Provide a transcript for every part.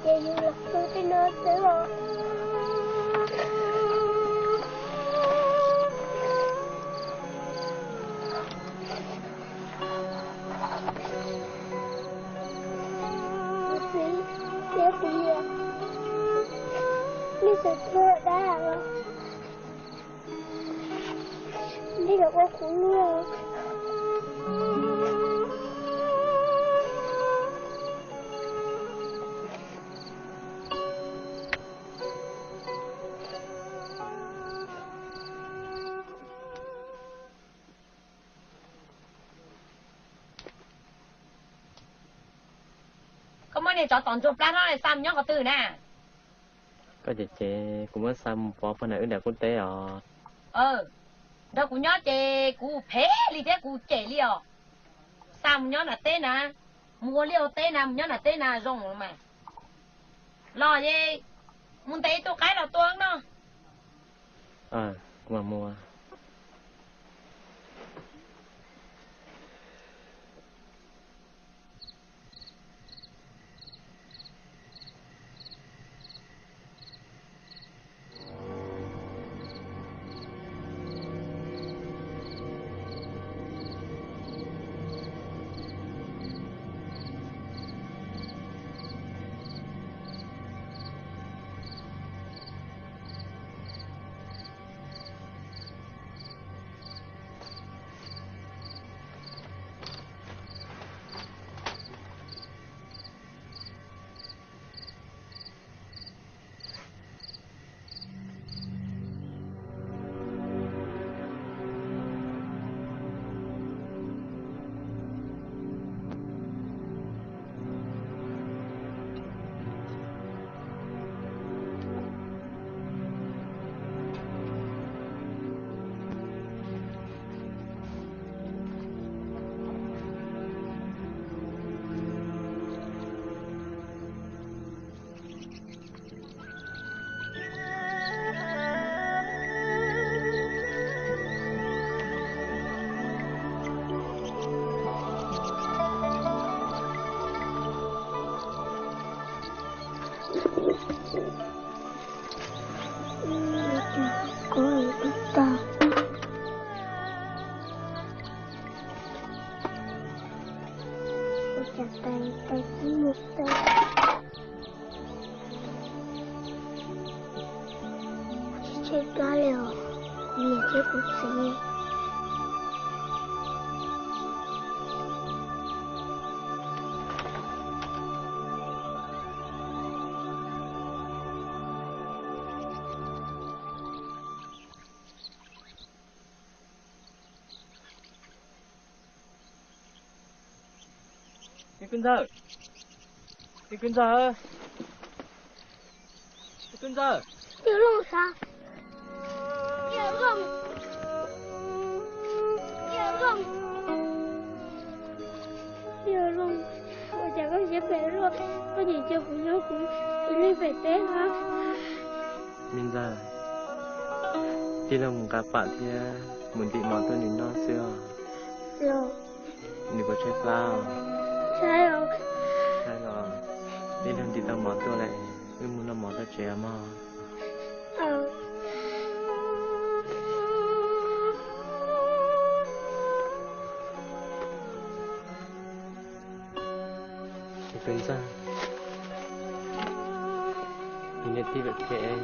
Ces yus los pw tej no xwb os. Kuv txiv, kuv niam, nej tseem tuag dab los? Nej los ua kuv luaj. Koj muab niag tsov tom ntsuag plab no xa mus nyob qhov twg na? Koj ces ces kuv muab xa mus pov pog nram wb nram qub teb os. Nrog kuv nyob ces kuv phem li thiab kuv cem li os. Xa mus nyob nram teb na, mus ua liaj ua teb na, mus nyob nram teb na zoo mas. Los es mus ntes tus qaib los tua no. Kuv mam mus. Tshaib tshaib plab li os, kuv niam thiab kuv txiv. Kwv ntxawg, kwv ntxawg, kwv ntxawg. Yawg Looj sas, yawg Looj, yawg Looj, ua cas koj siab phem luaj, koj tseem cia kuv nyob kuv ib leeg pem teb no. Me ntxawg, tij laug mus nqa pam thiab mus ntim mov tuaj nws noj xwb os. Nws puas tshaib plab? Tshaib los, tij laug ntim tau mov tuaj lawm, wb mus noj mov txog tsev mog. Kwv ntxawg, nws niam tij phem phem,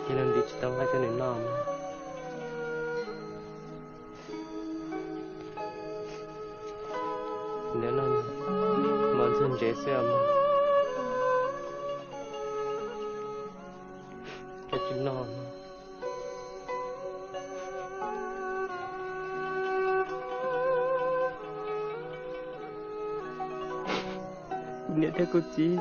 tij laug ntim tsis tau nqaij tuaj nws noj mog. Nim no mov ntxuag ntsev xwb os mog. Koj tsis noj mog. Kuv niam thiab kuv txiv,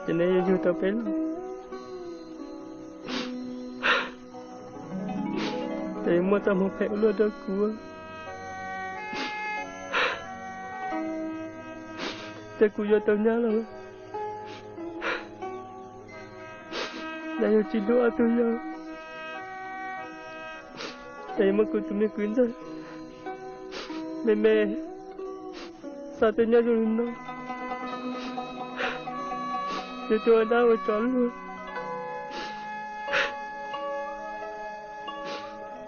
ces neb yuav yug tau peb los, ces yuav muaj txoj hmoov phem ua luaj rau kuv, ces kuv yuav tau nyab los, ces yus tsis hlub ob tug yau, ces yuav muab kuv tus me kwv ntxawg Me me, xav tias nyob zoo li no, yuav ua dab ua tsov luag,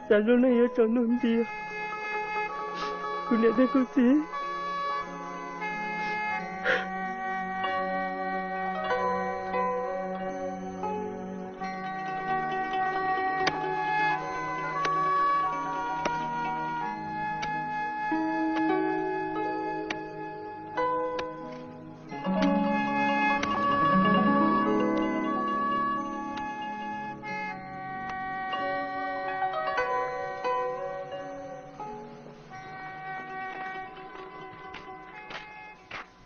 cas lub neej yuav tsaus ntuj nti, kuv niam thiab kuv txiv.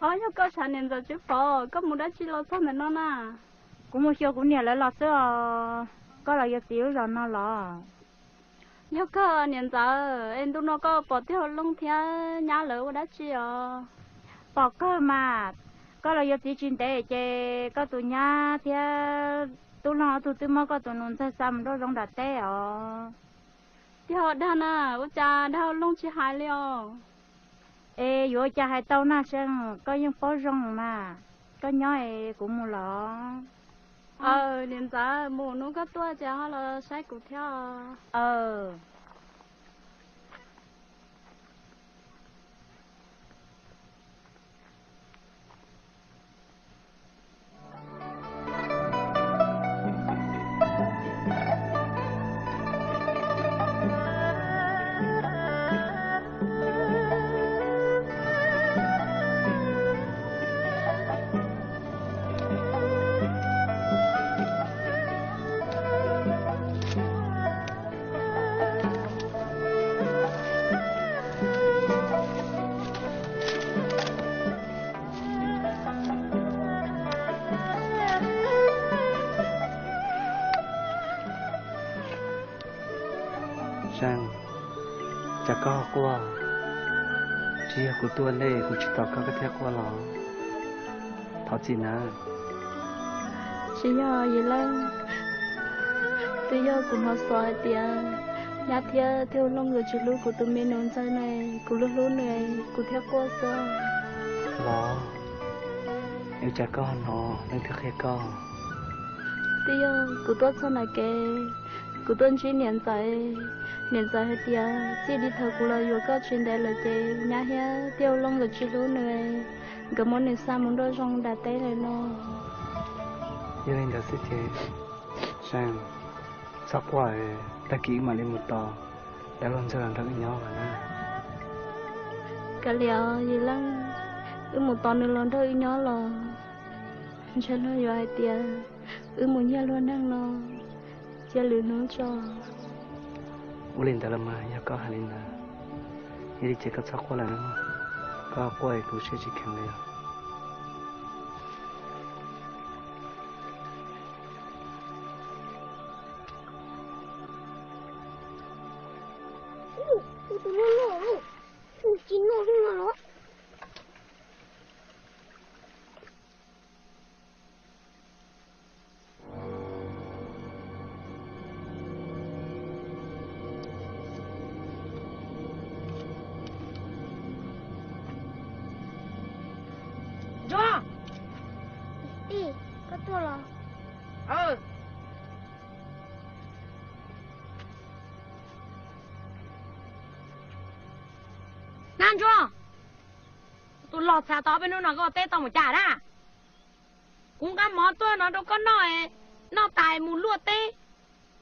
Ob, yog koj sav niam ntxawm tsis pom, koj mus dab tsi los txog ntawm no na? Kuv mus xyuas kuv niam lawv los xwb os. Koj los yuav txiv lub zos no los? Yog koj niam ntxawm, es ntu no koj pom tij Hauv Looj thiab nyab lawv ua dab tsi os? Pom kawg mas, koj los yuav txiv tsis ntev ces koj tus nyab thiab tub Looj ob tug twb muab koj tus nus ntxawg xa mus nruab zoov nram teb os. Tij Hauv, dag na, ua cas dag Hauv Looj tsis hais li os? Es yuav ua cas hais tau na Seej, koj yeej paub zoo mas, koj nyob es kuv mus los. Aw, niam ntxawm, mus hnub koj tuaj ces ho los saib kuv thiab. Seej, cas koj quaj? Tsis yog kuv tuaj ntej kuv tsis tos koj koj thiaj quaj los? Thov txim na. Tsis yog Yim Leej, twb yog kuv hnov xov hais tias nyab thiab tij Hauv Looj nkawd tsis hlub kuv tus me nus ntxawg na, kuv hlub hlub nws, kuv thiaj quaj xwb. Los, es cas koj hnov leej twg qhia koj? Twb yog kuv tuaj txog nram kev, kuv tuaj ntsib niam ntxawm. Niam ntxawm hais tias txij li thaum kuv los yuav koj tsis ntev lawm ces nyab thiab tij Hauv Looj nkawd tsis hlub nws, nkawd muab nws xa mus nruab zoov nram teb lawm no. Yog li ntawd xwb ces Seej, txhob quaj, tag kis wb mam li mus tos dab laug ntxawg los nrog wb nyob los na. Kav liam, Yim Leej, wb mus tos nws los nrog wb nyob los ntshe luag yuav hais tias wb mus nyiag luag neeg no cia lwm hnub tso. Ua li ntawd los mas yog koj hais li ntawd, yog li ces koj txhob quaj lawm na. Koj quaj kuv siab tsis kheev li os. Ntsuag, tij, koj tuaj los? Nab Ntsuag, tus loj txha tau peb hnub no koj ua teb tau mus cas na? Kuv nqa mov tuaj no rau koj noj, noj tas mus luaj teb,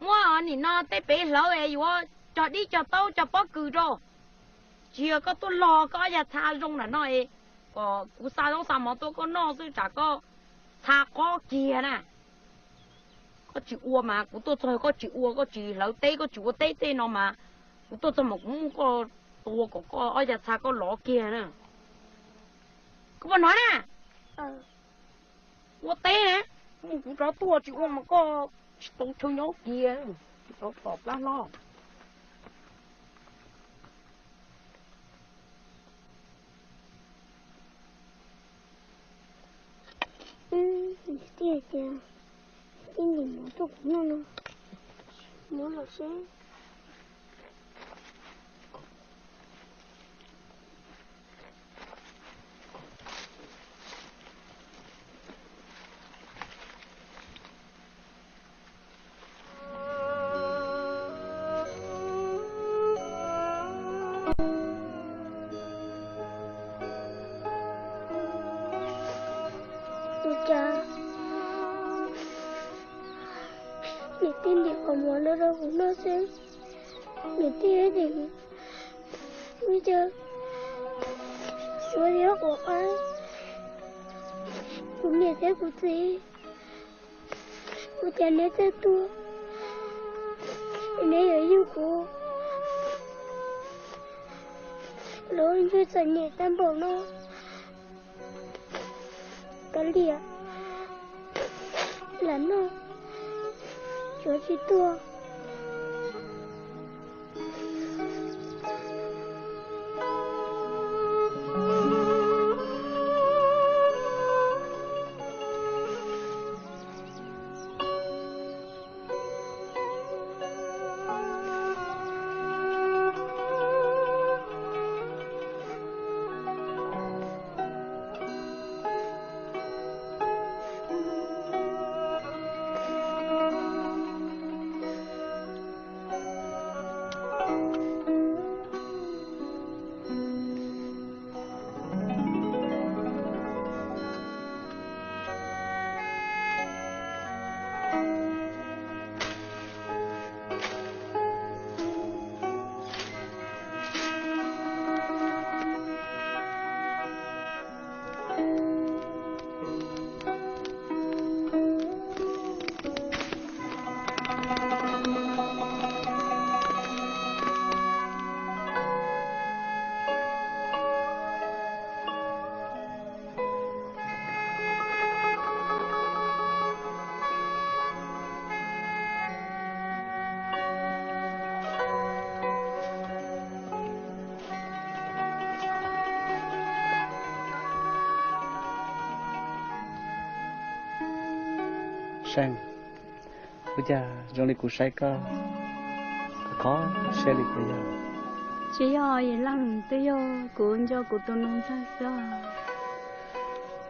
muab nim no tej pem hlawv es yuav cog dib cog taub cog pob kws rau. Tsis yog koj tuaj log koj ob yag txha zoo nram no es kom kuv xa zaub xa mov tuaj koj noj xwb tsam koj txha qob kiag na. Koj tsis ua mas kuv tuaj txog koj tsis ua, koj tsis hlawv teb, koj tsis ua teb tej no mas kuv tuaj txog mas kuv muab koj tua kom koj ob yag txha koj lov kiag na. Koj puas hnov na? Ua teb na, mus kuv rov tuaj, tsis ua mas koj tsis tau chaw nyob kiag, tsis tau tom plab hlob. Tij tias tij ntim mov tuaj kuv noj no, muab los seb. Tij ntim qhov muag los rau kuv noj xwb. Niam tij, niam tij, wb cia suav thiab quav qab, kuv niam thiab kuv txiv, ua cas neb txawj tuag, neb yuav yug kuv los ntsuj txom nyem tag npaum no. Kav liam, lam noj, tsuav tsis tuag. Seej, ua cas zoo li kuv saib koj, koj siab li puas yog? Tsis yog, Yim Leej, twb yog kuv nco kuv tus nus ntxawg xwb.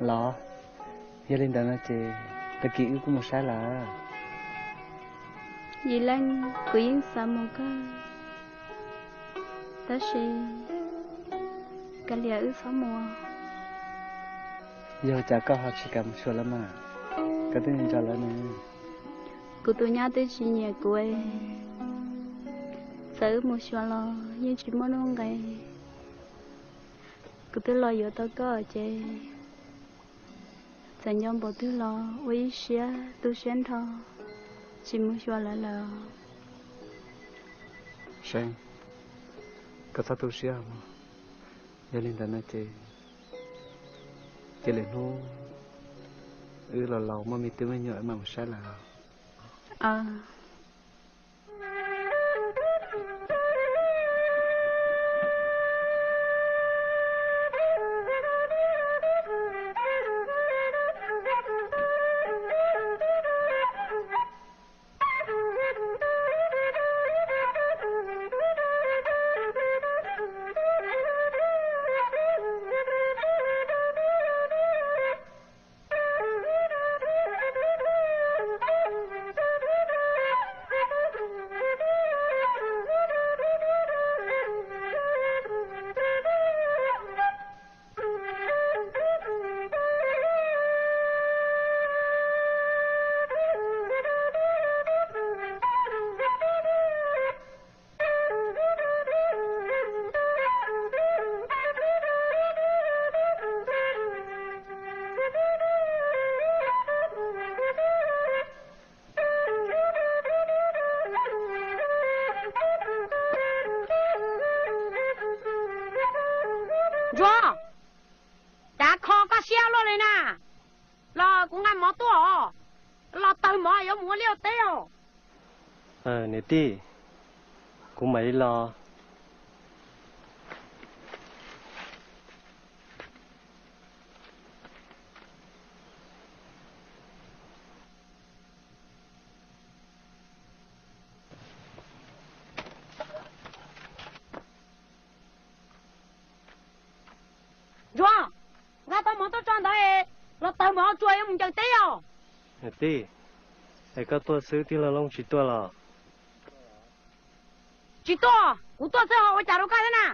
Los, yog li ntawd no ces tag kis wb kuj mus saib lawm. Yim Leej, kuv yeej xav mus kawg, tab sis kav liam wb txhob mus. Yog cas koj ho tsis kam mus xyuas lawv mas? Koj twb nco lawv ne. Kuv tus nyab twb tsis nyiam kuv, txawm wb mus xyuas los yeej tsis muaj nuj nqis. Kuv twb los yuav tau koj ces txawm nco npaum twg los ua ib siab tu siab nrho, tsis mus xyuas lawv lawm. Seej, koj txhob tu siab mog. Yog li ntawd no ces cia lwm hnub wb los laus muaj me tub me nyuam wb mam mus saib lawm. Ntsuag, cas kho koj siab luaj li na? Los kuv nqa mov tuaj os, los tawg mov yuav mus ua liaj ua teb os. Niam tij, kuv mam li los. Ntsuag, nqa tau mov tuaj tso ntawd es los tawg mov tsuag yuav mus ncaws teb os. Niam tij, es koj tuaj xwb tij laug Looj tsis tuaj los? Tsis tuaj, kuv tuaj xwb ho ua cas rau koj thiab na?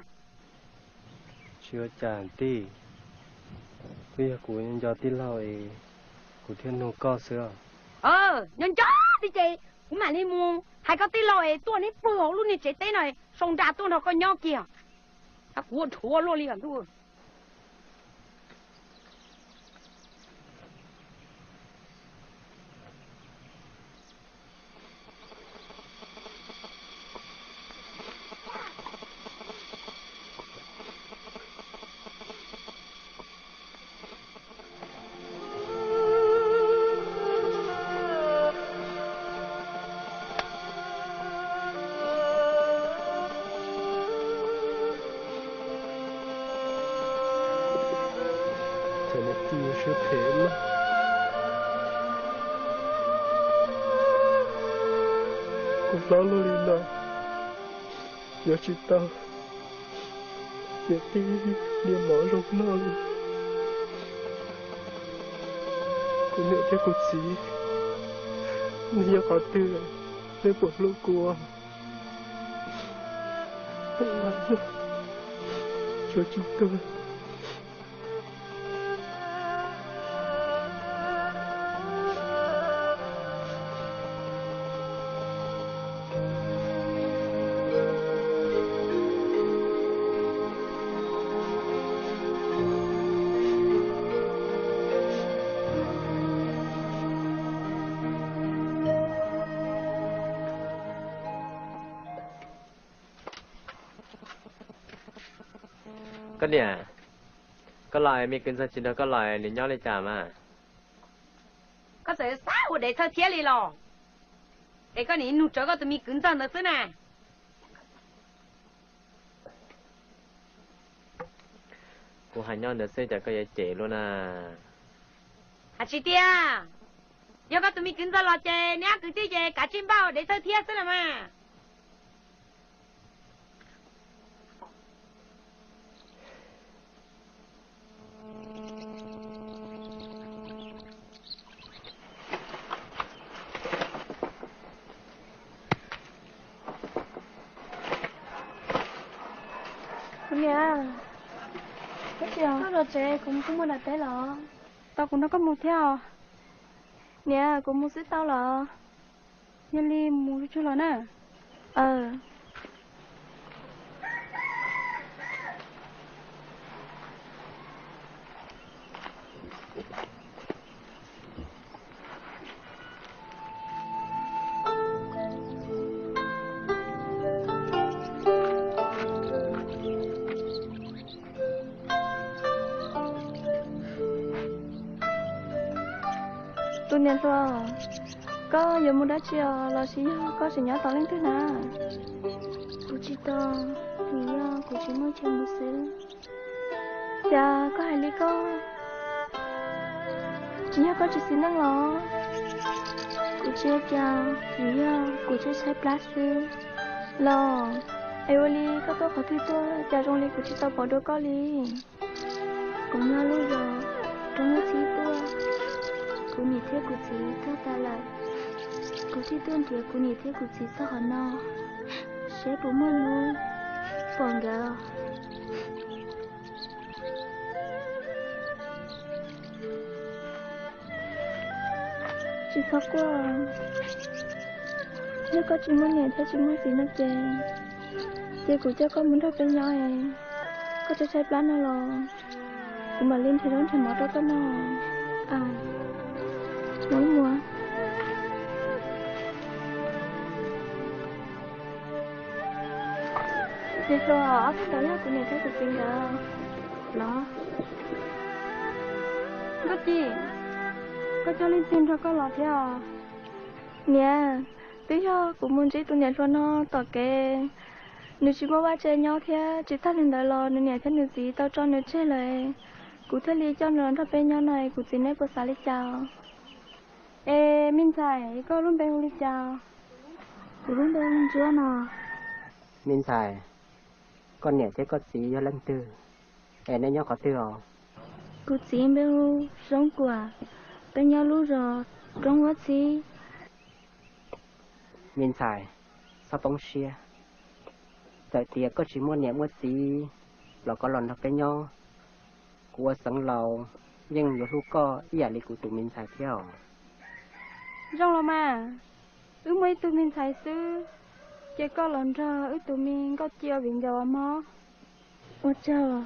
Tsis ua cas tij, twb yog kuv nco tij laug es kuv thiaj nug koj xwb. Nco nco li ces Kuv mam li mus hais koj tij laug es tuaj neb pw hauv lub niag tsev teb no, sau nra tuaj nrog koj nyob kiag. Kuv ua dhuav luaj li os ntuj. Cov niam tij siab phem lawm. Kuv hlob luaj li no, yuav tsis tau niam tij niam mov zoo noj li. Kuv niam thiab kuv txiv, nej nyob qhov twg, nej puas hlub kuv? Tsuav tsis tuag. Koj niam, koj los es me kwv ntxawg tsis nrog koj los es nws nyob li cas mas? Koj txawm xav ua dev thawj thiab li los? Es koj nim nug tsawv koj tus me kwv ntxawg ntawd xwb na. Kuv hais nyob ntawd xwb cas koj yuav cem luaj na? Hais tsis tiag, yog koj tus me kwv ntxawg los ces neb ob kwv tij ces kav tsij npaj ua dev thawj thiab xwb los mas. Kuv niam, koj los tsev kuv kuj muaj daim teb los. Tau kuv nrog koj mus thiab os. Niam, kuv mus xwb tau los? Yog li mus tsuag tsuag los na. Aw. Tus niam hluas, koj yuav mus dab tsi os, los sis yog koj tseem nyob tos leej twg na? Kuv tsis tos, vim yog kuv tsis muaj chaw mus xwb. Cas koj hais li koj, tsis yog koj tsis xis neej los? Kuv tsis ua cas, vim yog kuv tshaib tshaib plab xwb. Los, es ua li koj tuaj qhov twg tuaj, cas zoo li kuv tsis tau pom dua koj li? Kuv nyob lub zos Roob Muab Txhib tuaj, kuv niam thiab kuv txiv tuag tas lawm. Kuv thiaj tuaj nrhiav kuv niam thiab kuv txiv txog qhov no, seb puas muaj hnub pom nkawd. Tsis txhob quaj, yog koj tsis muaj niam thiab tsis muaj txiv no ces, ces kuv coj koj mus nrog peb nyob es, koj tshaib tshaib plab no los kuv mam li nrhiav zaub nrhiav mov rau koj noj. Mus ib mus. Niam hluas, ob tug ntawd yog kuv niam thiab kuv txiv nkawd los. Nkauj Ci, koj coj leej twg nrog koj los thiab os? Niam, twb yog kuv mus ntsib tus niam hluas no tom kev, nws tsis muaj vaj tse nyob thiab tsis tag li ntawd los nws niam thiab nws txiv tau tso nws tseg lawm, kuv thiaj li coj nws los nrog peb nyob no. Kuv txiv, neb puas xav li cas? Es me ntxhais, koj lub npe hu li cas? Kuv lub npe hu Ntsuab no. Me ntxhais, koj niam thiab koj txiv yog leej twg, es neb nyob qhov twg os? Kuv txiv npe hu Zoo Kuam, peb nyob lub zos Roob Muab Txhib. Me ntxhais, txhob poob siab. Txawm tias koj tsis muaj niam muaj txiv los koj los nrog peb nyob, kuv ua xeev laus yeej yuav hlub koj ib yam li kuv tus me ntxhais thiab os. Zoo los mas. Wb muaj ib tug me ntxhais xwb, ces koj los nrog wb tus me Nkauj Ci ua viv ncaus ua mob. Ua tsaug.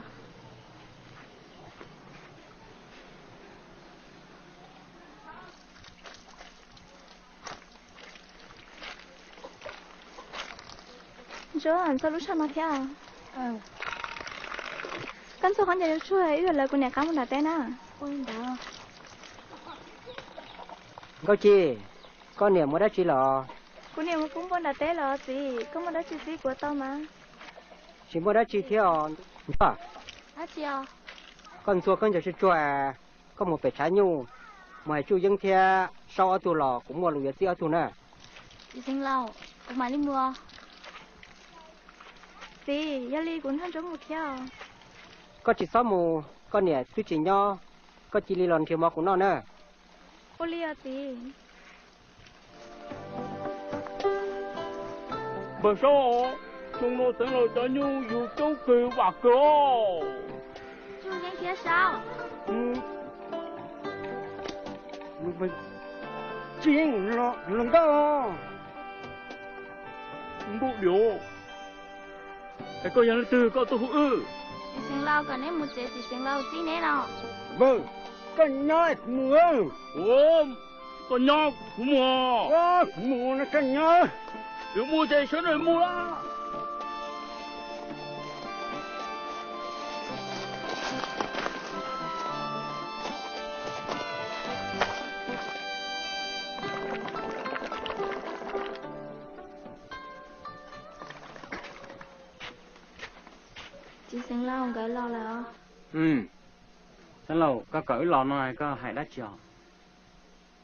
Ntsuab, ntxuag lub tsho no thiab. Koj ntxuag qhov ncauj yuav tsuag, wb yuav lawv kuv niam qab mus nram teb na. Nkauj Ci, koj niam muaj dab tsi los? Kuv niam mus kub npua nram teb los txiv, koj muaj dab tsi txib kuv tau mas? Tsis muaj dab tsi thiab os Ntsuag. Dab tsi os? Koj ntxuag koj ncauj tsuag tsuag, koj mus pem tshav nyuj, mus hais Tsuj Yeeb thiab Saub ob tug los kuv muaj lus yuav txib ob tug na. Txiv xeev laus, kuv mam li mus. Txiv, yog li kuv nrog Ntsuab mus thiab os. Koj tsis txhob mus, koj niam twb tsis nyob, koj cia li los nrhiav mov kuv noj na. Ua li os txiv. Npawg Saub, xyoo no xeev laus cov nyuj yug coob kawg vam kawg os. Tsuj Yeeb thiab Saub. Tsuj Yeeb, hluas nkauj. Npauj Dios, es koj yog leej twg koj tuaj hu wb? Txiv xeev laus kom neb mus tsev, txiv xeev laus txib neb no. Npawg, koj nyob kuv mus. Ua, koj nyob kuv mus. Kuv mus no koj nyob. Yuav mus ces sawv daws mus los. Txiv xeev laus, nkawd los lawm os. Xeev laus, koj kom wb los no koj hais dab tsi os?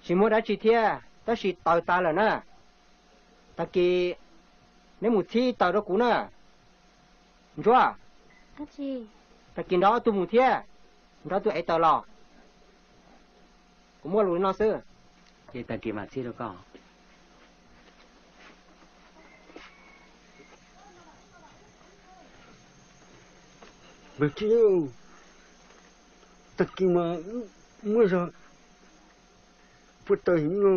Tsis muaj dab tsi thiab, tab sis taws tas lawm na. Tag kis neb mus txhib taws rau kuv na. Ntsuab, tag kis nrog ob tug mus thiab, nrog ob tug ev taws los. Kuv muaj lus li no xwb. Ces tag kis mam txhib rau koj. Npawg Tsuj, tag kis mas muaj zog puag taws heev no.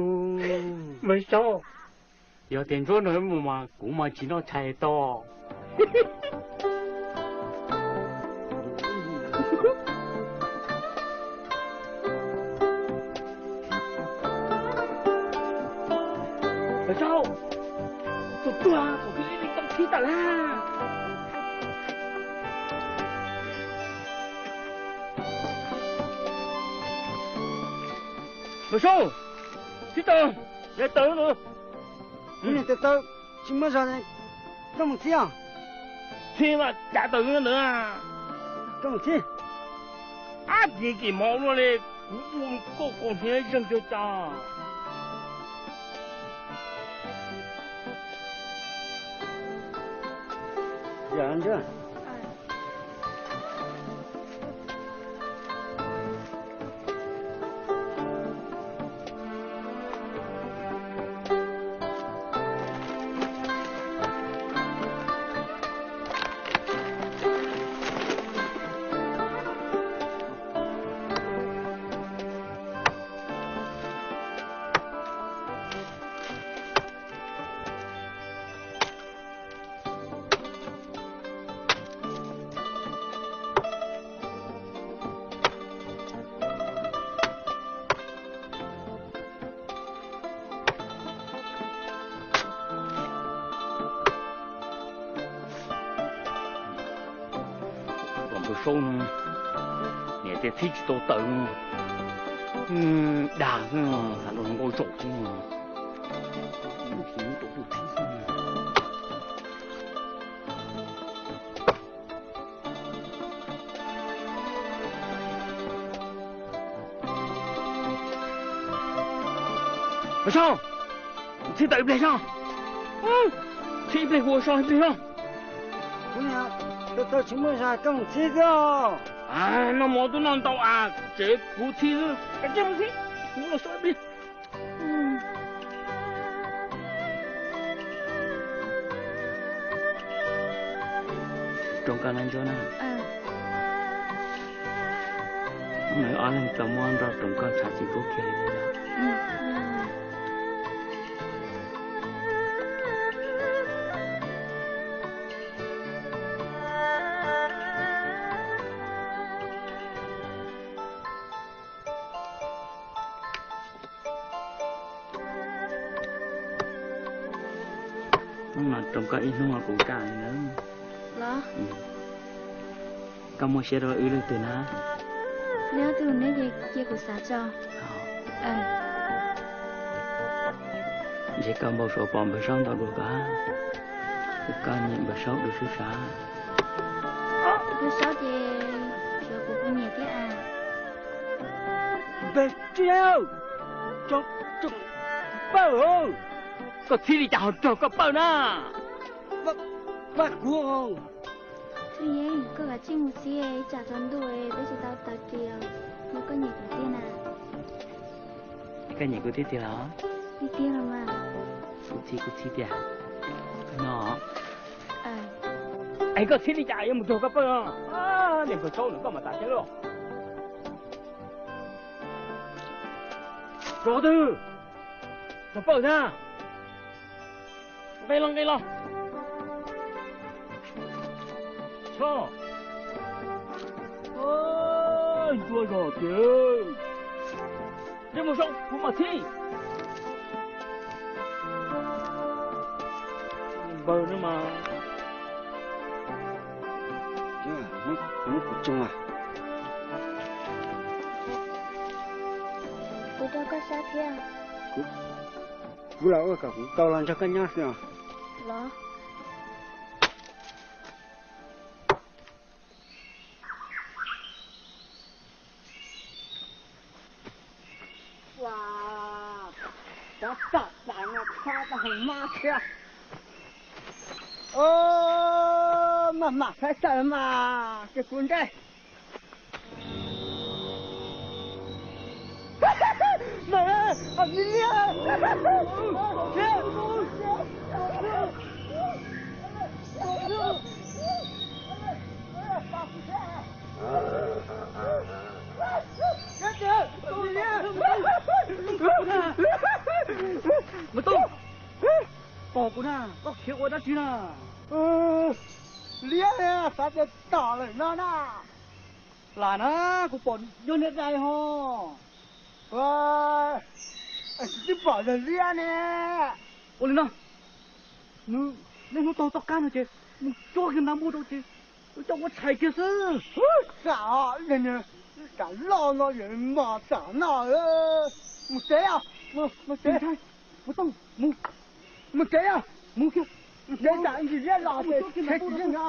Npawg Saub, yog tias Ntsuab nrog wb mus mas kuv mas tsis noj tshais tau. Npawg Saub, tus tuag kuv cia li tau txhib tas lawm. Npawg Saub, txhib taws, niam taws no. Kuv niam taws taws tsis muaj zog, koj mus txhib os. Txhib mas cav taws ntawd. Koj mus txhib. Ab, txhib kim mov luaj li, kuv ua koj kaus hniav zeeg cag cas. Npawg Saub no, niam tias txhib tsis tau taws no, dag xwb, xav nrog nkauj zaum xwb. Npawg Saub, txhib taws ib pliag soj. Txhib ib pliag kuv ua so ib pliag soj. Kuv niam taws taws tsis muaj zog, koj mus txhib xwb os. Noj mov twb noj ntau as, tsev kuv txhib xwb, kav tsij mus txhib, kuv los so ib pliag. Roos koj na Ntsuab na. Nws ob leeg tau muab nroj roos koj tshav tsis pub kiag li. Hnub no roos koj ib hnub kuv kaj li na. Los? Koj muaj siab rau wb leej twg na? Neb ob tug neb cia kuv xav tso. Ntshe koj npau suav pom npawg Saub ntau dua koj, koj nyiam npawg Saub dua sub sav. Npawg Saub ces tsuav kuv kuv nyiam thiab a. Npawg Saub, raug pawj, koj txhib li cas ho raug koj pawj na? Pab kuv. Tub Yeeb, koj kav tsij mus txhib, ib tsam tsaus ntuj peb tsis tau taws kiag, yog koj nyiam kuv tiag na. Koj nyiam kuv tiag tiag los? Tiag tiag los mas. Kuv txhib, kuv txhib tiag no. Es koj txhib li cas yuav mus raug koj pawj no? Niag npawg Saub no koj mas tas thiab lauj. Raug twg? Raug pawj thiab. Nqe los, nqe los. Ntsuag zog tiag. Nrog mus saib kuv mam txhib. Npawg no mas. Kuv rau koj sab thiab. Kuv los ua kom kuv tau los nrog koj nyob xwb os. Los. Ua, cov tom tas no txhob tau hais mab thiab. Maj mam thaib tawm mas ces kuv ntsej. Mus Tooj, pom kuv na, koj khiav ua dab tsi na? Liab, xav tias tom lawm no na. Lam na, kuv pom yog niag dais ho. Tsis pom yog liab ne. Ua li no, nws niaj hnub taug toj kab no ces mus cuab kiag nta npua rau ces ua coj ua tshais kiag xwb. Tsam, tsam loj no yog mos tsam no. Mus tsev os, mus tsev. Mus Tooj, mus. Mus tsev os, mus kiag. Mus tsev tsam ntsis liab los ces tsheb tsis yeej no.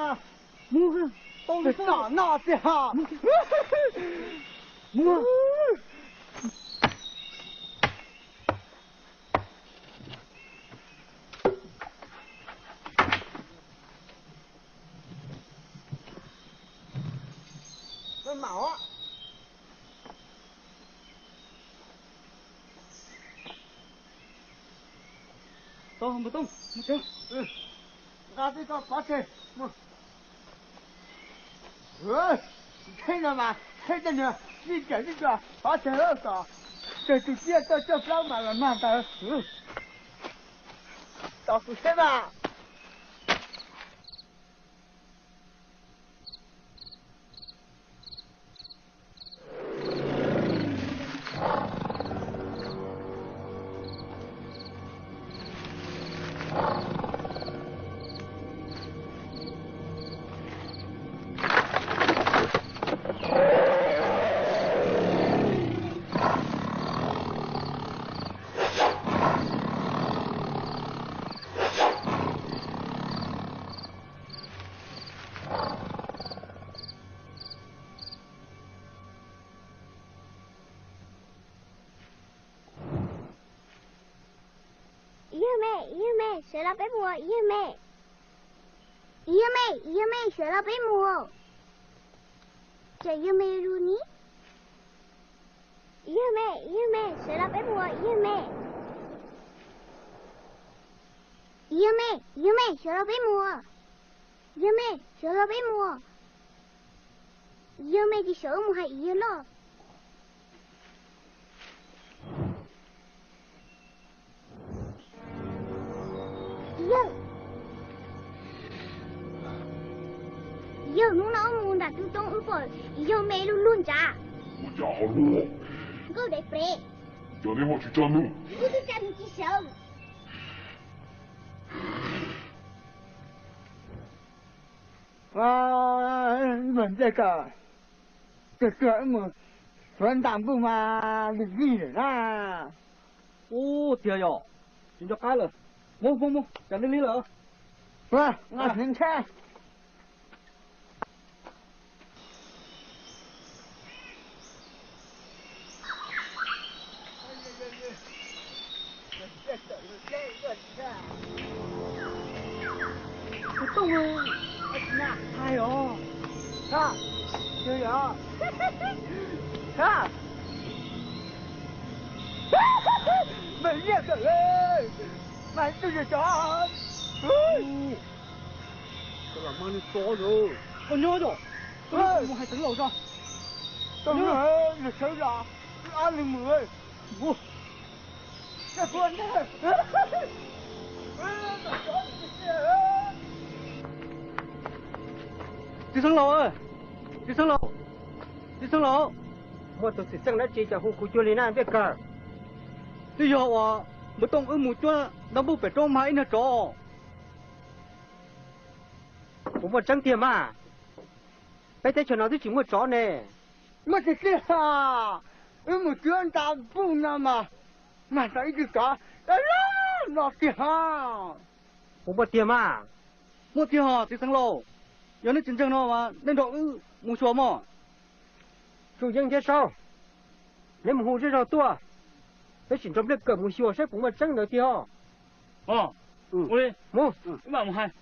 Mus, tau tsom no tiag. Mus. Tau, Npawg Tooj, mus tsev. Nqa tib tso pov tseg. Tsheb no mas tsheb tej niag sib cawm sib cawm pov tseg kom tsawg tus ciaj tuaj coj plaub mas los nag ntawd. Tos kuv seb mas. Yawg me, yawg me, sawv los peb mus, yawg me. Yawg me, yawg me, sawv los peb mus. Ces yawg me lus ni. Yawg me, yawg me, sawv los peb mus, yawg me. Yawg me, yawg me, sawv los peb mus. Yawg me, sawv los peb mus. Yawg me tsis sawv mus hais yawg loj. Yawg, yawg, hnub no wb mus nram tus toj wb pom yawg me luag luag ntshav. Ua cas ho luag? Nkauj dev pem. Cov neb ho tsis tso nws. Wb twb tsa nws tsis sawv. Ua, ib nplej kawm, tuag tuag wb mus suav nta npuj mas lig lig lawm na. Ub, tiag yog, tsis nco qab lawm. Mus mus mus, cas lig lig lawm. Ua, nqa hneev tshab. Tus tooj hais os. Tha, yog yog. Tha, mas liaj kawm, mas twj yog cov. Koj los mas nws tso yog. Koj nyob yom, koj mus hais xeev laus tso. Tau nws sawv los, ab nws mus. Txiv xeev laus, txiv xeev laus, txiv xeev laus. Muaj tus txim txeej dab tsi cas hu kuv cuag li na ntiaj kawm? Twb yog uas npawg Tooj wb mus cuab nta npuj pem roob mag ib niag tsov. Puas muaj tseeb tiag mas? Peb teb chaws no twb tsis muaj tsov ne. Muaj tiag tiag, wb mus cuab nta npuj no mas mag tau ib tug tsov no tiag. Puas muaj tiag mas? Muaj tiag hos txiv xeev laus. Yog nej tsis ntseeg no mas nej nrog wb mus xyuas mog. Tsuj Yeeb thiab Saub, neb mus hu zej zog tuaj, peb sim nrog nplej kawm mus xyuas saib puas muaj tseeb ntawd tiag os. Mus, wb mam mus hais.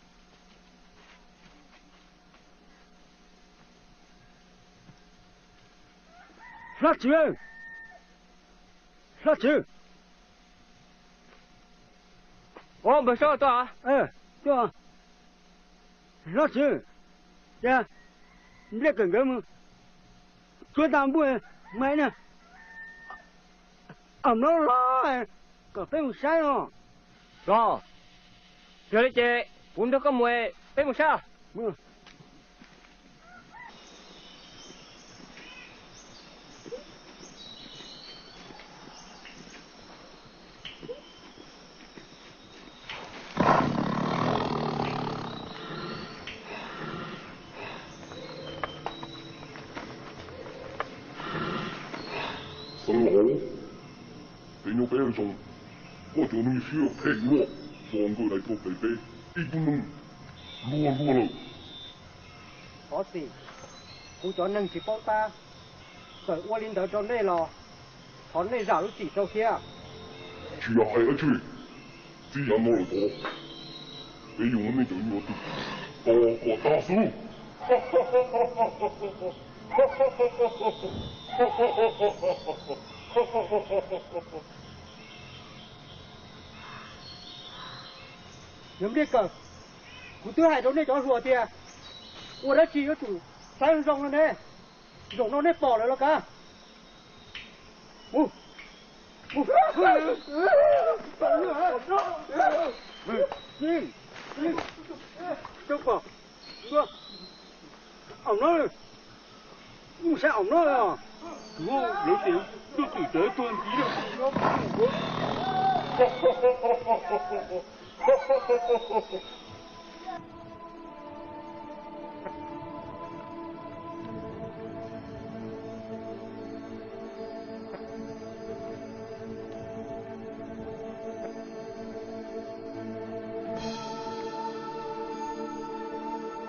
Hlob Tswv, Hlob Tswv. Os, npawg Saub tuaj. Hlob Tswv, cas nplej kawm nkawd mus cuab nta npuj mas na, am no los kom peb mus saib os. Los, yog li ces kuv nrog koj mus, peb mus saib. Xeev laus, peb nyob peb zoo, koj cov neeg siab phem luaj, tso nkawd dai tuaj pem peb, ib tug neeg luag luag lawm. Thov txim, kuv cov neeg tsis paub tab, txawm ua li ntawd rau nej los thov nej zam lub txim rau thiab. Tsis yog hais dab tsi, txij yav no lawm tod, peb yuav muab nej cov nyuag tus tos kom tag xwb. Yog nplej kawm, kuv twb hais rau nej cov hluas tias ua dab tsi yuav tsum saib zoo no ne. Zaum no nej pom lawm los kav. Aum no, mus saib aum no. Lawv tias leej twm tawv tuag ntxiv lawm.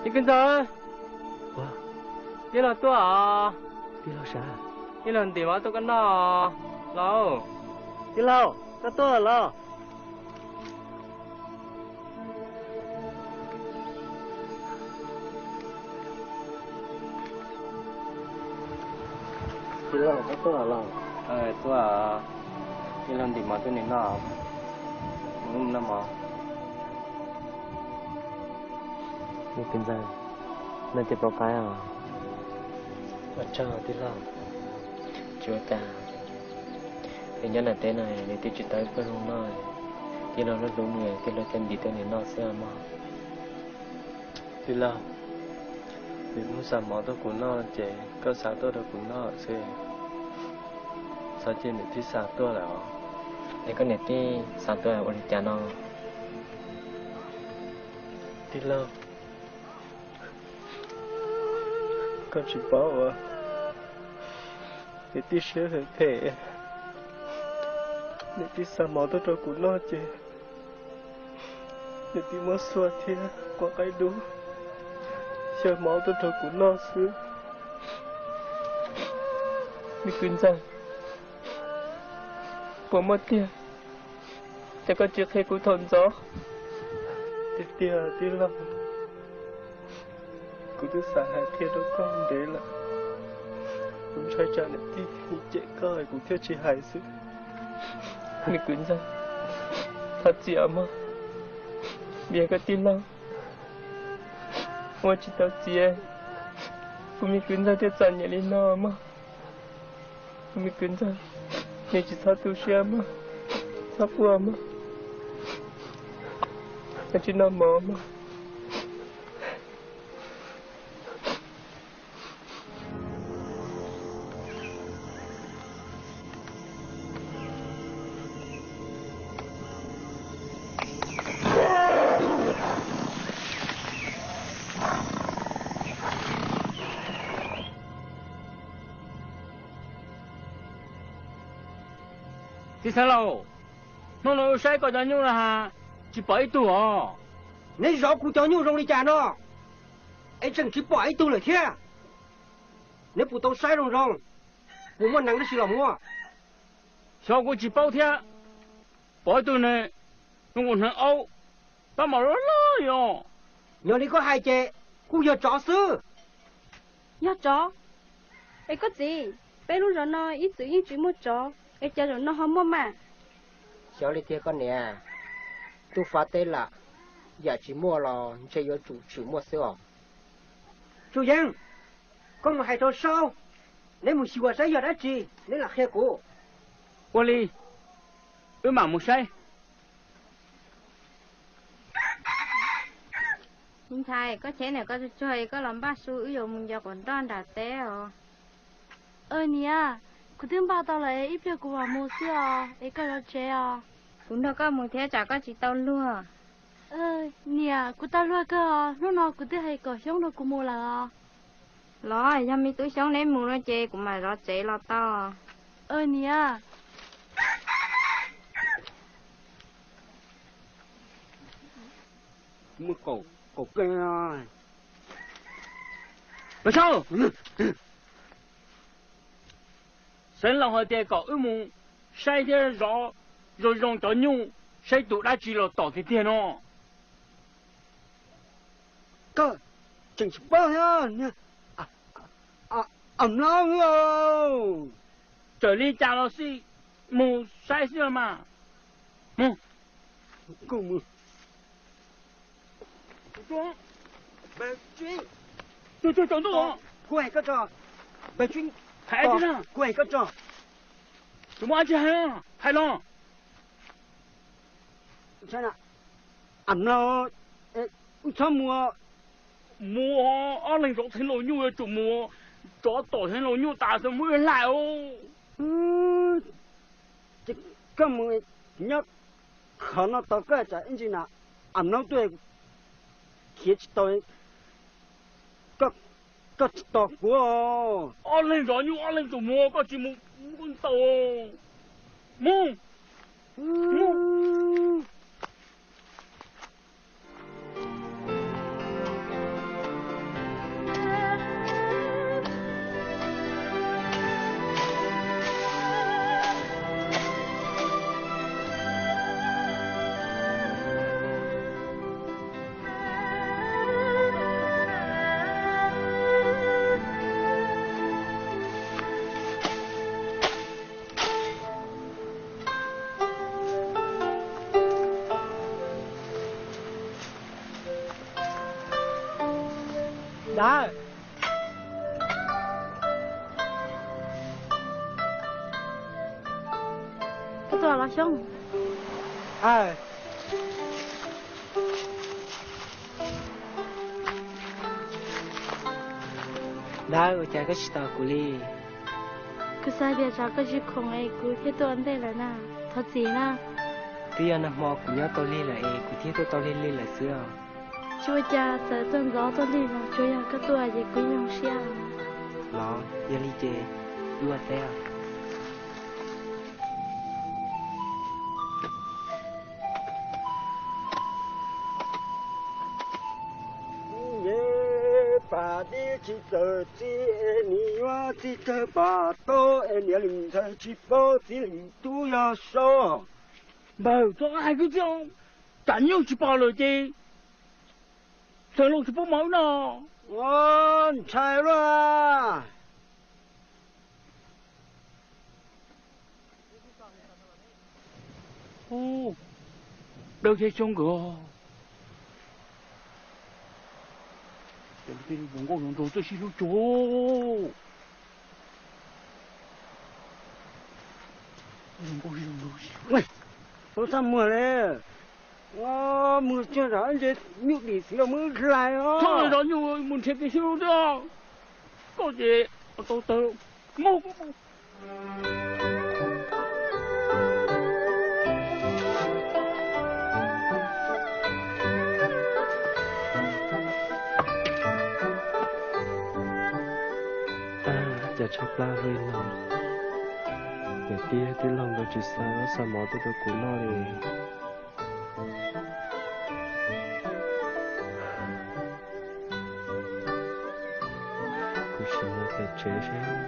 Tij Kwv Ntxawg, tij laug tuaj os. Tij laug sav, tij laug ntim mov tuaj koj noj lauj. Tij laug, koj tuaj los? Tij laug, koj tuaj los? Tuaj, tij laug ntim mov tuaj nim noj. Noj mov. Tij Kwv Ntxawg, noj tej pov qaib os. Ua tsaug tij laug. Tsis ua cas, es nyob nram teb no nws twb tsis tau ib pluag zoo noj, tij laug hlub hlub nws, tij laug thiaj ntim tuaj nim noj xwb mog. Tij laug, nws mus xa mov tuaj kuv noj ces koj xa tuaj rau kuv noj xwb. Txhob cia nws tib xa tuaj lawm os. Es koj niam tij xa tuaj ua li cas no? Tij laug, Koj tsis paub uas niam tij siab phem phem, niam tij xa mov tuaj rau kuv noj ces niam tij muab xuaj thiab quav qaib dub xyaw mov tuaj rau kuv noj xwb. Me kwv ntxawg, puas muaj tiag? Ces koj tsis qhia kuv thaum ntxov. Tiag tiag tij laug, kuv twb xav hais qhia rau koj ntev lawm. Kuv ntshai tsam niam tij cem koj kuv thiaj tsis hais xwb. Me kwv ntxawg, thov txim mog, vim koj tij laug ua tsis tau txiv, kuv me kwv ntxawg thiaj txom nyem li no mog. Kuv me kwv ntxawg, nws tsis txhob tu siab mog, txhob quaj mog, tsis noj mov mog. Txiv xeev laus, hnub no wb saib koj cov nyuj na has, tsis pom ib tug os. Neb zov kuv cov nyuj zoo li cas no es tseem tsis pom ib tug lawm thiab? Neb puas tau saib zoo zoo, puas muaj neeg dab tsi los muaj? Xyov kuv tsis paub thiab. Pom ib tug ne, zoo nkaus hneev aub, tab tom loj loj li os. Yog li koj hais ces kuj yog tsov xwb. Yog tsov? Es koj txiv, peb lub zos no ib txwm yeej tsis muaj tsov, es cas zaum no ho muaj mas? Xyov li tiag koj niam, ntuj fav teb lam, yam tsis muaj los ntshe yuav tsum tshwm muaj xwb os. Tsuj Yeeb, koj mus hais rau saub, neb mus xyuas saib yog dab tsi, neb lam qhia kuv. Ua li, wb mam mus saib. Me ntxhais, koj cheb niam koj tsuag tsuag es koj los npaj su wb yuav mus ncaws quav nroj nram teb os. Niam, kuv twb npaj tau lawm, ib pliag kuv mam mus xwb os, es koj zov tsev os. Kuv nrog koj mus thiab tsam koj tsis tau luag. Niam, kuv tau luag kawg os, hnub no kuv twb hais kom Xyoob nrog kuv mus lawm os. Los yog me tub Xyoob neb mus no ces kuv mam zov tsev los tau. Niam. Muaj kaum, kaum kawg. Xeev laus hais tias kom wb mus saib thiab zov zoo zoo cov nyuj, saib tus dab tsi los tom tiag tiag no. Koj tseem tsis paub thiab, am laub. Txawm li cas los xij, mus saib xwb los mas. Mus. Kuv hais koj tso. Hais tso. Kuv muaj dab tsi hais, hais los. Am laus, wb txhob mus. Mus, ob leeg zov theej laus nyuj yuav tsum mus, tsov tom theej laus nyuj tas xwb mus ib hlais. Koj mus nyob qhov no tos koj tsam ib ntsis na, am laub tuaj khiav tsis tau, koj tsis tos kuv. Ob leeg zov nyuj ob leeg tsum mus, koj tsis mus kuj tau. Mus. Dab, koj tuaj los Xyoob? Dab, ua cas koj tsis tos kuv li? Kuv xav tias tsam koj tsis khoom es kuv thiaj tuaj ua ntej lawm na. Thov txim na. Twb yog nag hmo kuv nyob tau lig lawm es kuv thiaj tuaj tau lig lig lawm xwb os. Tsis ua cas, txawm tuaj ntxov tuaj lig los tsuas yog koj tuaj ces kuv yeej zoo siab. Los yog li ces wb ua teb. Nce pas dib tsis txawm txi es nim yuav txi kawg pas tau es niam lwm ntxhais tsis paub txiv lwm tub yog saub. Npawg, txhob hais kwv txhiaj, tsam nyooj tsis pom lawm ces sawv los tsis pub mov wb noj. Ntshai luaj. Dawb thiab xyoob nkawd. Nkauj zoo nraug txawj sib hlub cuag. Tau txaj muag le, muag tsuag zam nce nyuj dim txiv los muab wb hlais os. Txhob zov nyuj mus nrhiav kev sib hlub thiab. Koj ces tau tawg mus. Cas tshaib plab li no, niam tij tij laug nkawd tsis xa zaub xa mov tuaj rau kuv noj li. Kuv sim mus pem tsev seb.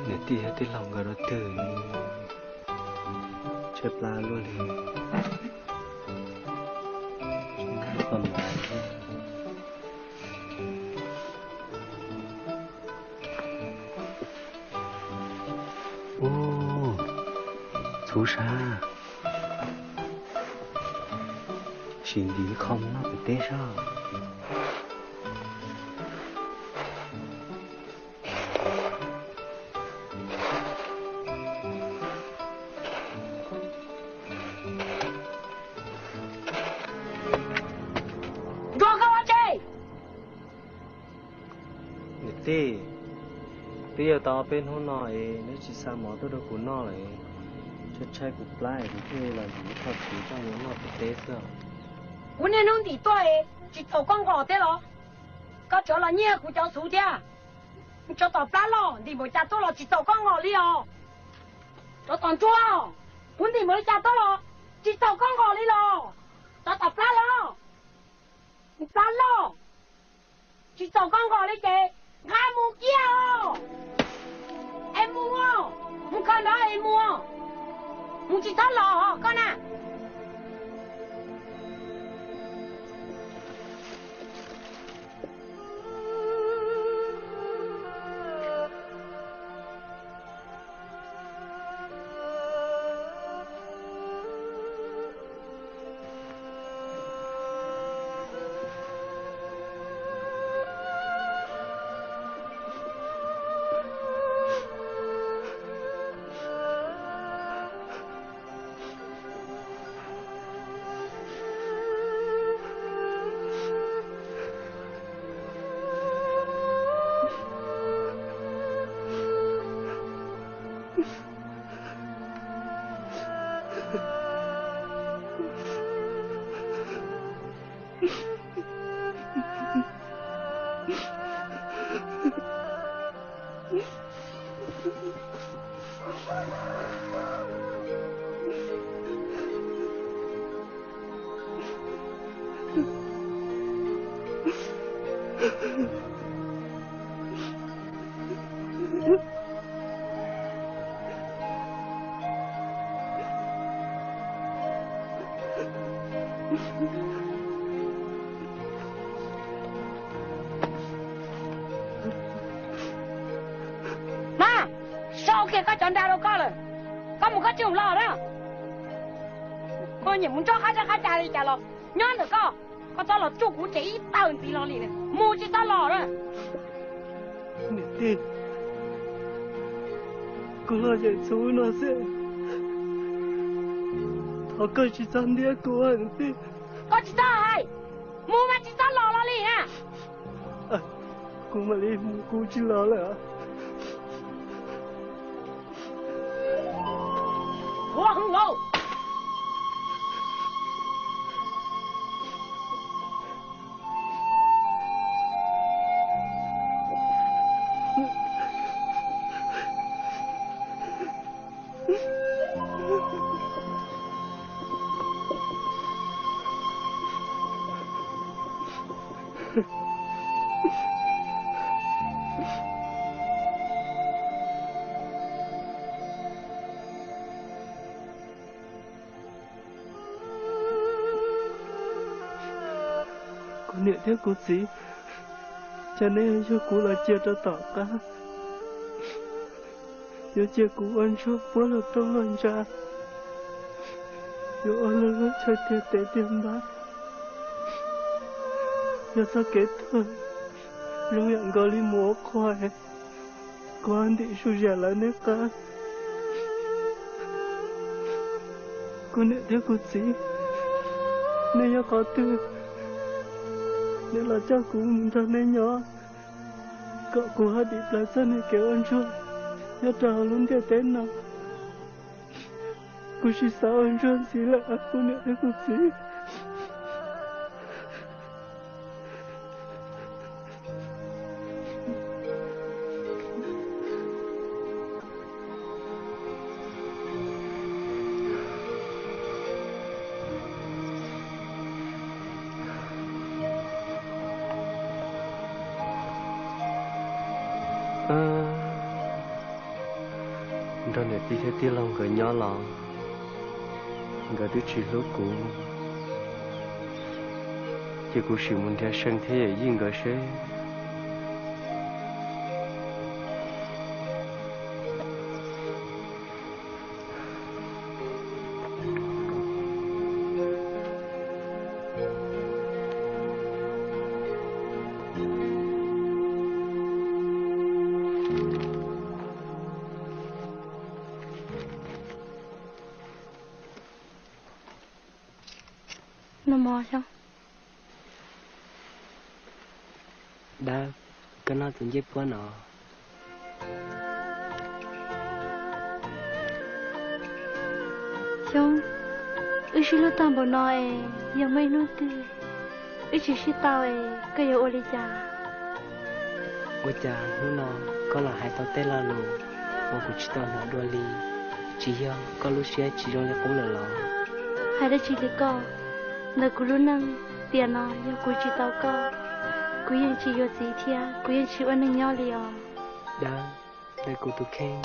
Niam tij thiab tij laug nkawd rau twg, tshaib plab luaj li. Ub, txhuv sab, sim ntim qho mus noj pem teb sab. Niam tij, twb yog tau ob peb hnub no es neb tsis xa mov tuaj rau kuv noj lawm, tshaib tshaib kuv plab es kuv thiaj li los ntim ib qho txhuv coj mus noj pem teb xwb. Kuv niaj hnub ntim tuaj es tsis txaus koj nqos thiab los? Koj tsuav los nyiag kuv cov txhuv thiab. Tsov tom plab loj ntim npaum cas tuaj los tsis txaus koj nqos li os. Tsov tom ntsuab, kuv ntim npaum li cas tuaj los tsis txaus koj nqos li los. Tsov tom plab loj, plab loj, tsis txaus koj nqos li ces nqa mus cia os. Es mus os, mus kawg ntawd es mus, mus tsis txhob los koj na. Mas, sau kiag koj cov nra rau koj lawm, koj mus koj tsis los na. Koj nyiam mus nrog qab teb qab chaw li cas los nyob ntawm koj, koj txhob los tsuj kuv tsev ib tawm ntxiv los li, mus tsis txhob los na. Niam tij, kuv los yeem txhua no xwb, thov koj tsis txhob ntiab kuv niam tij. Koj tsis txhob hais, mus mas tsis txhob los los li na. Kuv mam li mus, kuv tsis los lawm. Kuv niam thiab kuv txiv, cas nej yug kuv los cia rau tom qab, yuav cia kuv ua ntsuag puab luag rooj luag ntsa, yuav ua luag lub chaw tiag tes tiag npab, yog txoj kev tuag zoo yam nkaus li mus ua qhua, kuv ntim su zam lawv nej qab. Kuv niam thiab kuv txiv, nej yog qhov twg, nej los coj kuv mus nrog nej nyob, kom kuv ho dim plaws txoj niag kev ua ntsuag nyob rau hauv lub ntiaj teb no. Kuv tsis xav ua ntsuag ntxiv lawm kuv niam thiab kuv txiv. Nrog niam tij thiab tij laug nkawd nyob los nkawd twb tsis hlub kuv, ces kuv sim mus nrhiav See thiab yawm yij nkawd seb. Noj mov Xyoob. Dawb, koj noj tus ncej puab no. Xyoob, wb sib hlub tag npaum no es yog muaj ib hnub twg wb tsis sib tau es koj yuav ua li cas? Ua cas hnub no koj los hais tau tej lo lus uas kuv tsis tau hnov dua li? Tsis yog koj lub siab tsis zoo li qub lawm los? Hais dab tsi li koj? Ntawm kuv lub neej tiam no yog kuv tsis tau koj, kuv yeej tsis yuav txiv thiab kuv yeej tsis ua neej nyob li os. Dawb, ntawm kuv tus kheej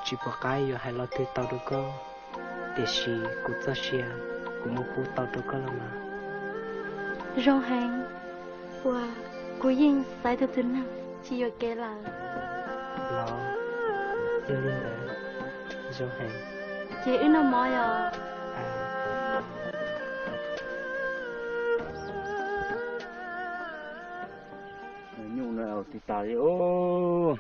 tsis pom qab yuav hais lo twg tau rau koj, tiam sis kuv txoj sia kuv muab pub tau rau koj los mas. Zoo heev, uas kuv yeej xaiv tau tus neeg tsis yuam kev lawm. Los, yog li ntawd, zoo heev. Ces wb noj mov yom. Nyuj no tis tas li. Ub,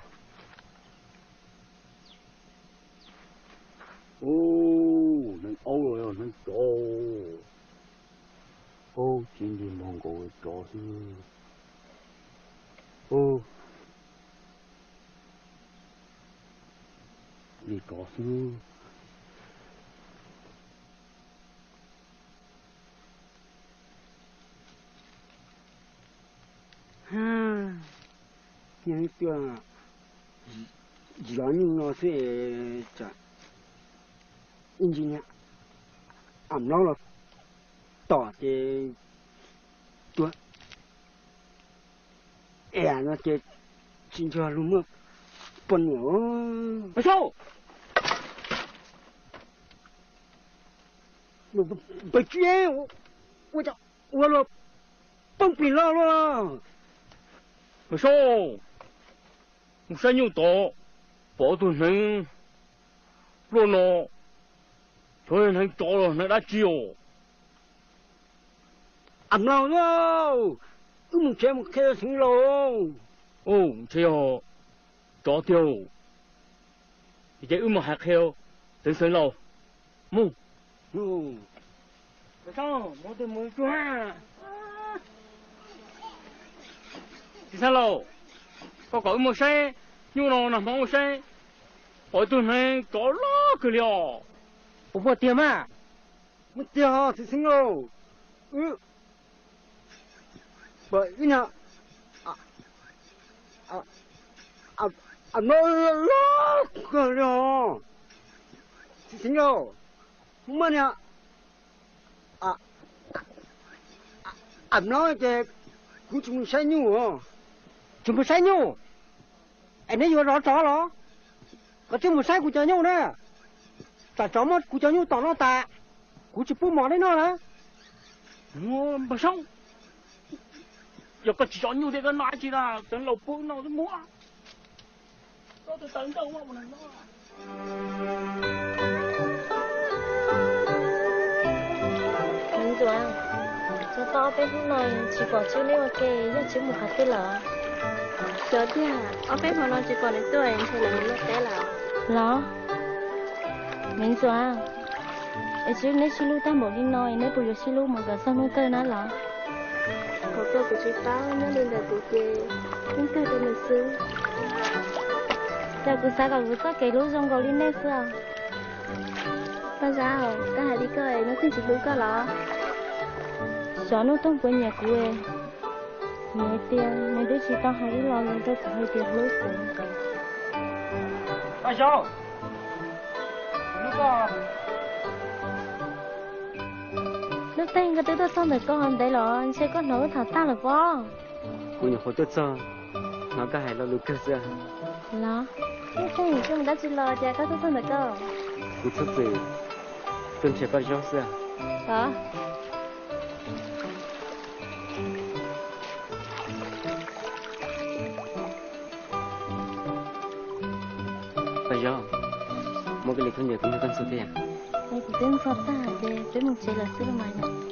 hneev aub los yog hneev tsov? Ub, tsis nti mog nkaus tsov xwb. Ub, li tsov xwb. Yog tuaj zov nyuj no xwb es tsam ib ntsis niag am nlaub los tom ces tuag ib yam no ces tsis nrog luag muaj poj niam. Pawg Tsib, ua cas ua luag poob plig loj luaj? Pawg Saub, mus saib nyuj tod, pom tus hneev luaj no, xyov hneev tsov los hneev dab tsi os? Am lauj, wb mus tsev mus qhia heev lauj. Mus tsev os. tsov tiag. Ces wb mus hais qhia txiv xeev laus. Mus. Txiv xeev laus, koj kom wb mus saib nyuj no nag hmo ua saib, pom ib tug hneev tsov loj kawg li os. Puas muaj tiag mas? Muaj tiag os txiv xeev laus. Wb pom ib niag a mlob loj kawg li os. Txiv xeev laus, muaj niag a mlob ces kuv tsis mus saib nyuj os. Tsis mus saib nyuj? Es neb yuav zov tsov los? Koj tsis mus saib kuv cov nyuj na. Tsam tsov muab kuv cov nyuj tom noj tas, kuv tsis pub mov neb noj na. Npawg Soob, yog koj tsis zov nyuj thiab koj noj dab tsi na, txiv laus pub noj muab. Ntxuav, tau ob peb hnub no tsis pom Tswb neb ua ke, yog Tswb mus qhov twg lawm? Xyov tiag, ob peb hmo no tsis pom nws tuaj, ntshe lawv mus luaj teb lawm. Los, me Ntxuav, es Tswb neb sib hlub tag npaum li no es neb puas yuav sib hlub mus kom txog hnub kawg na los? Qhov kawg kuv tsis paub, nyob li ntawm kuv ces yeej kawg rau nws xwb. Cas kuv xav kom kuv txoj kev hlub zoo nkaus li nej xwb. Paj Zab, koj hais li koj es Nuj Theej tsis hlub koj los? Xyov Nuj Theej puas nyiam kuv, nws tias nws twb tsis tau hais ib lo lus rau kuv hais tias hlub kuv. Paj Zab, Nuj Theej, koj twb tuaj txog ntawm ko ntev los ntshe koj hnov wb tham tag lawm pob? Kuv nyuam qhuav tuaj txog, hnov koj hais lo lus kawg xwb. Los, Nuj Theej, koj mus dab tsi los cas koj tuaj txog ntawm ko? Kuv txhob txwm tuaj nrhiav Paj Zab xwb. Los. Paj Zab, muaj koj li koj nyiam kuv nrog koj ntxuag thiab yom? Es kuv twb ntxuag tag ces peb mus tsev lawm xwb los mas yom.